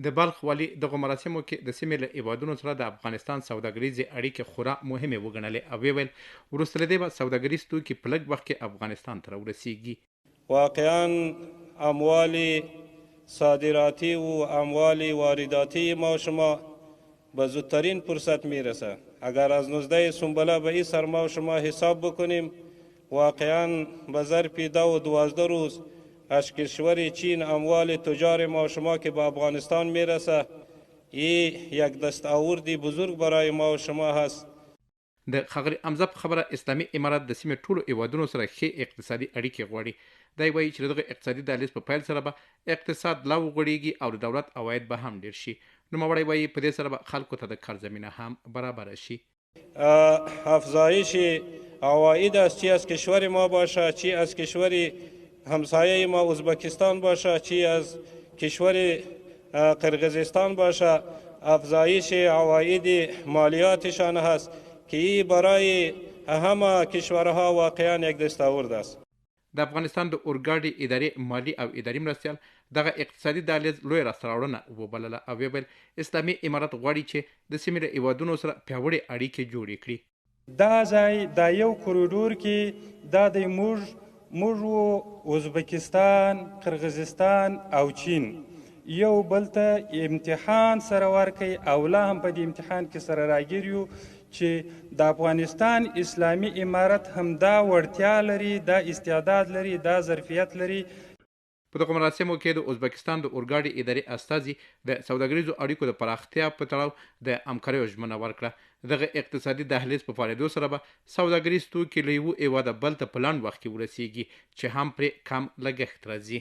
د بلخ والي دغو مراسمو کې د سیمې له هېوادونو سره د افغانستان سوداګریزې اړیکې خورا مهمې وګڼلې او ویې ویل، وروسته له دې به سوداګریز توکي په لږ وخت کې افغانستان ته راورسېږي. واقعا اموال صادراتی و اموال وارداتی ما و شما به زودترین فرصت میرسه. اگر از 19 سنبله به این سر ما و شما حساب بکنیم، واقعا به ظرف 10 و 12 روز از کشور چین اموال تجار ما و شما که به افغانستان میرسه، این یک دستاورد بزرگ برای ما و شما هست. د ښاغلي حمزه په خبره، اسلامي امارت د سیمې ټولو هېوادونو سره ښې اقتصادي اړیکې غواړي. دی وايي چې د دغه اقتصادي دهلیز په پیل سره به اقتصاد لا وغوړېږي او د دولت عواید به هم ډېر شي. نوموړی وايي، په دې سره به خلکو ته د کار زمینه هم برابره شي. افزایش عواید است، چی از کشور ما باشه، چی از کشور همسایه ما ازبکستان باشه، چی از کشور قرغیزستان باشه، افزایش عواید مالیاتشان هست که ای برای همه کشورها واقعا یک دستاورد است. د افغانستان د اورګاډي ادارې مالي او اداري مرستیال دغه اقتصادي دهلیز لویه لاسته راوړنه وبلله او ویې ویل، اسلامي امارت غواړي چې د سیمې له هېوادونو سره پیاوړې اړیکې جوړې کړي. دا ځای دا یو کوریډور کې دا دی موږ و ازبکستان، قرغیزستان او چین یو بل ته امتحان سره ورکړي او لا هم په دې امتحان کې سره راګیر یو چې د افغانستان اسلامي امارت هم دا وړتیا لري، دا استعداد لري، دا ظرفیت لري. په دغو مراسمو کې د ازبکستان د اورګاډي ادارې استازي د سوداګریزو اړیکو د پراختیا په تړاو د همکاریو ژمنه ورکړه. د دغه اقتصادي دهلیز په فعالېدو سره به سوداګریز توکي له یوه هېواده بل ته په لنډ وخت کې ورسېږي چې هم پرې کم لګښت راځي.